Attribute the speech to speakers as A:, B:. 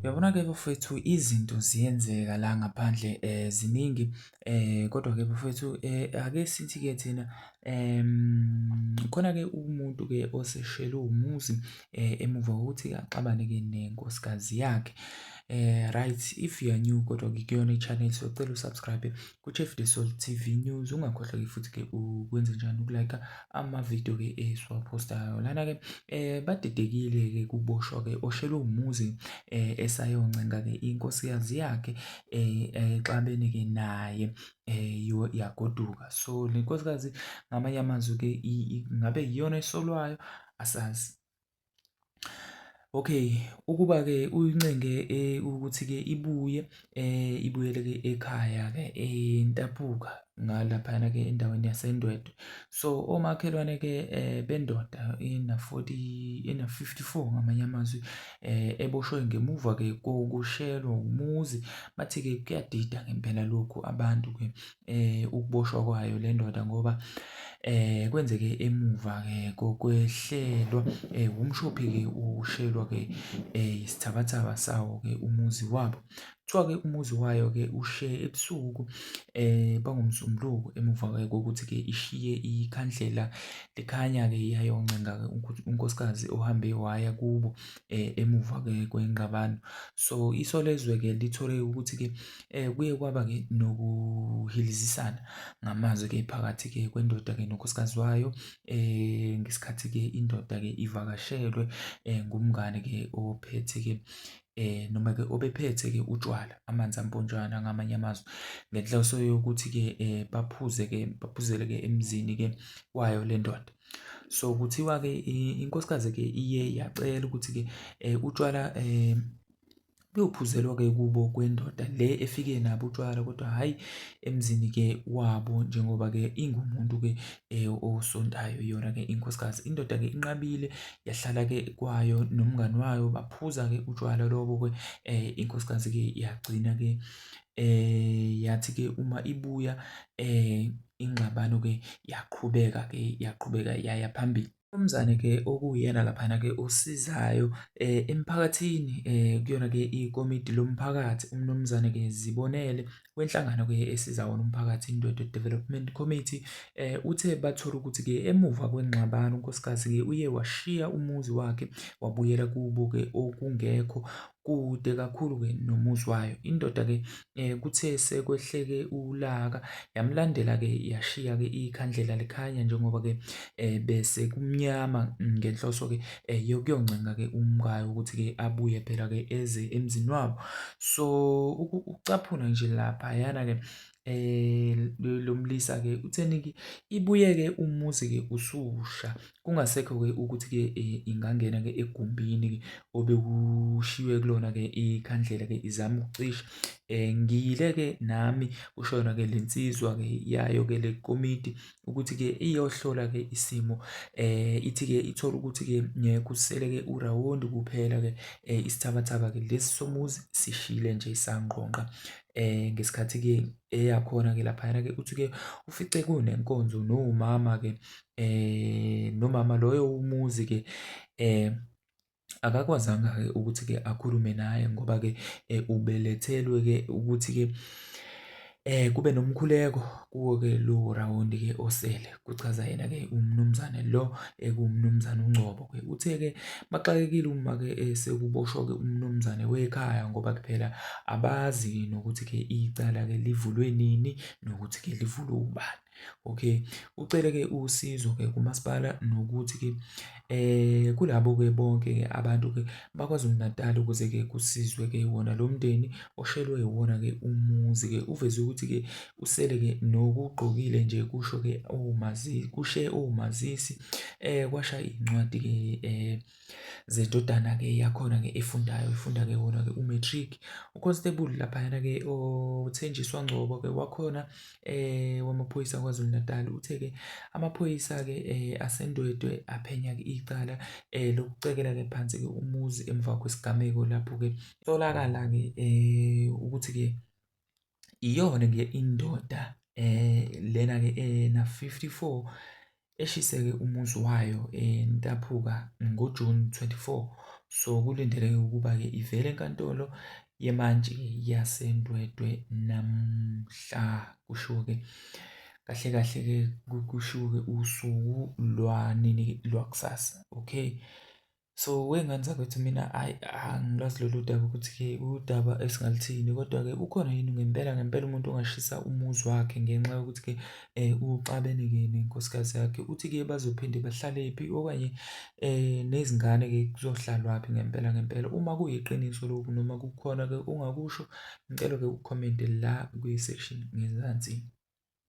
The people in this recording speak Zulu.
A: Uyabona-ke bafowethu izinto ziyenzeka la ngaphandle ziningi kodwa-ke bafowethu ake sithi-ke thina khona-ke umuntu-ke oseshelwe umuzi emuva kokuthi axabane-ke nenkosikazi yakhe. Right, if you are new kodwa-ke kuyona i-channel siyocela u-subscribe ku-Chef The Soul TV News, ungakhohlwa-ke futhi-ke ukwenze njani uku-like ama-video-ke esiwaphostayo lana-ke. Badidekile-ke kuboshwa-ke oshelwe umuzi esayoncenga-ke inkosikazi yakhe exabene-ke naye yagoduka. So le nkosikazi ngamanye amazwi-ke ngabe iyona esolwayo, asazi. Okay, ukuba-ke uyincenge ukuthi-ke ibuye ibuyele-ke ekhaya-ke eNtaphuka ngalaphayana-ke endaweni yaseNdwedwe. So omakhelwane-ke bendoda ena-40 ena-54 ngamanye amazwi eboshwe ngemuva-ke kokushelwa umuzi, bathi-ke kuyadida ngempela lokhu abantu-ke ukuboshwa kwayo le ndoda ngoba kwenzeke emuva-ke kokwehlelwa umshophi-ke ushelwa-ke isithabathaba sawo-ke umuzi wabo. Kuthiwa-ke umuzi wayo-ke ushe ebusuku bangoMsombuluko emuva-ke kokuthi-ke ishiye ikhandlela likhanya-ke yayoncenga-ke unkosikazi ohambe waya kubo emuva-ke kwengxabano. So Isolezwe-ke lithole ukuthi-ke kuye kwaba-ke nokuhilizisana ngamazwi-ke phakathi-ke kwendoda-ke nonkosikazi wayo ngesikhathi-ke indoda-ke ivakashelwe ngumngane-ke ophethe-ke noma-ke obephethe-ke utshwala, amanzi amponjwana ngamanye amazwi, ngenhloso yokuthi-ke baphuze-ke baphuzele-ke emzini-ke wayo le ndoda. So kuthiwa-ke inkosikazi-ke iye yacela ukuthi-ke utshwala buyophuzelwa-ke kubo kwendoda le efike nabo utshwala, kodwa hhayi emzini-ke wabo njengoba-ke ingumuntu-ke osontayo yona-ke inkosikazi. Indoda-ke inqabile yahlala-ke kwayo nomngani wayo baphuza-ke utshwala lobo-ke inkosikazi-ke yagcina-ke yathi-ke uma ibuya ingxabano-ke yaqhubeka-ke yaqhubeka yaya phambili. Umnumzane-ke okuyena laphana-ke osizayo emphakathini kuyona-ke ikomidi lomphakathi, umnumzane-ke Zibonele wenhlangano-ke esiza wona umphakathi iNdwedwe Development Committee uthe bathola ukuthi-ke emuva kwengxabano unkosikazi-ke uye washiya umuzi wakhe wabuyela kubo-ke okungekho kude kakhulu-ke nomuzi wayo. Indoda-ke kuthe sekwehleke ulaka yamlandela-ke yashiya-ke ikhandlela likhanya njengoba-ke bese kumnyama ngenhloso-ke yokuyoncenga-ke umkayo ukuthi-ke abuye phela-ke eze emzini wabo. So ukucaphuna nje laphayana-ke lo mlisa-ke utheni-ke ibuye-ke umuzi-ke ususha kungasekho-ke ukuthi-ke ingangena-ke egumbini-ke obekushiywe kulona-ke ikhandlela-ke izama ukucisha. Ngiyile-ke nami kusho yona-ke le nsizwa-ke yayo-ke le komiti ukuthi-ke iyohlola-ke isimo ithi-ke ithole ukuthi-ke kusele-ke urawondi kuphela-ke isithabathaba-ke lesi somuzi sishile nje sangqongqa ngesikhathi-ke eyakhona-ke laphayana-ke uthi-ke ufice kunenkonzo nomama-ke nomama loyo umuzi-ke akakwazanga-ke ukuthi-ke akhulume naye ngoba-ke ubelethelwe-ke ukuthi-ke kube nomkhuleko kuwo-ke lowo rawundi-ke osele, kuchaza yena-ke umnumzane lo ekuwumnumzane uNgcobo-ke. Uthe-ke baxakekile uma-ke sekuboshwa-ke umnumzane wekhaya ngoba phela abazi nokuthi-ke icala-ke livulwe nini nokuthi-ke livulwe ubani. Okay, ucele-ke usizo-ke kumasipala nokuthi-ke kulabo-ke bonke-ke abantu-ke baKwaZulu-Natal ukuze-ke kusizwe-ke wona lo mndeni oshelwe iwona-ke umuzi-ke. Uveze ukuthi-ke usele-ke nokugqokile nje kusho-ke kushe omazisi kwasha iy'ncwadi-ke zendodana-ke yakhona-ke efundayo, ifunda-ke wona-ke u-matric. U-constable laphayana-ke uThenjiswa Ngcobo-ke wakhona wamaphoyisa KwaZulu-Natal uthe-ke amaphoyisa-ke aseNdwedwe aphenya-ke icala lokucekela-ke phansi-ke umuzi emva kwesigameko lapho-ke tholakala-ke ukuthi-ke iyona-ke indoda lena-ke ena-54 eshiseke umuzi wayo eNtaphuka ngoJuni 24, So kulindeleke ukuba-ke ivele enkantolo yemantshi yaseNdwedwe namuhla kushiwo-ke kahle kahle-ke kushiwo-ke usuku lwanini lwakusasa, okay. So wey'ngane zakwethu mina hhayi angilwazi lolu daba ukuthi-ke udaba esingaluthini kodwa-ke ukhona yini ngempela ngempela umuntu ongashisa umuzi wakhe ngenxa yokuthi-ke uxabene-ke nenkosikazi yakhe. Uthi-ke bazophinde bahlalепhi okanye nezingane-ke kuzohlalwaphi ngempela ngempela. Uma kuyiqiniso lokhu noma kukhona-ke ongakusho, ngicela-ke ukhomente la kwi-section ngezansi.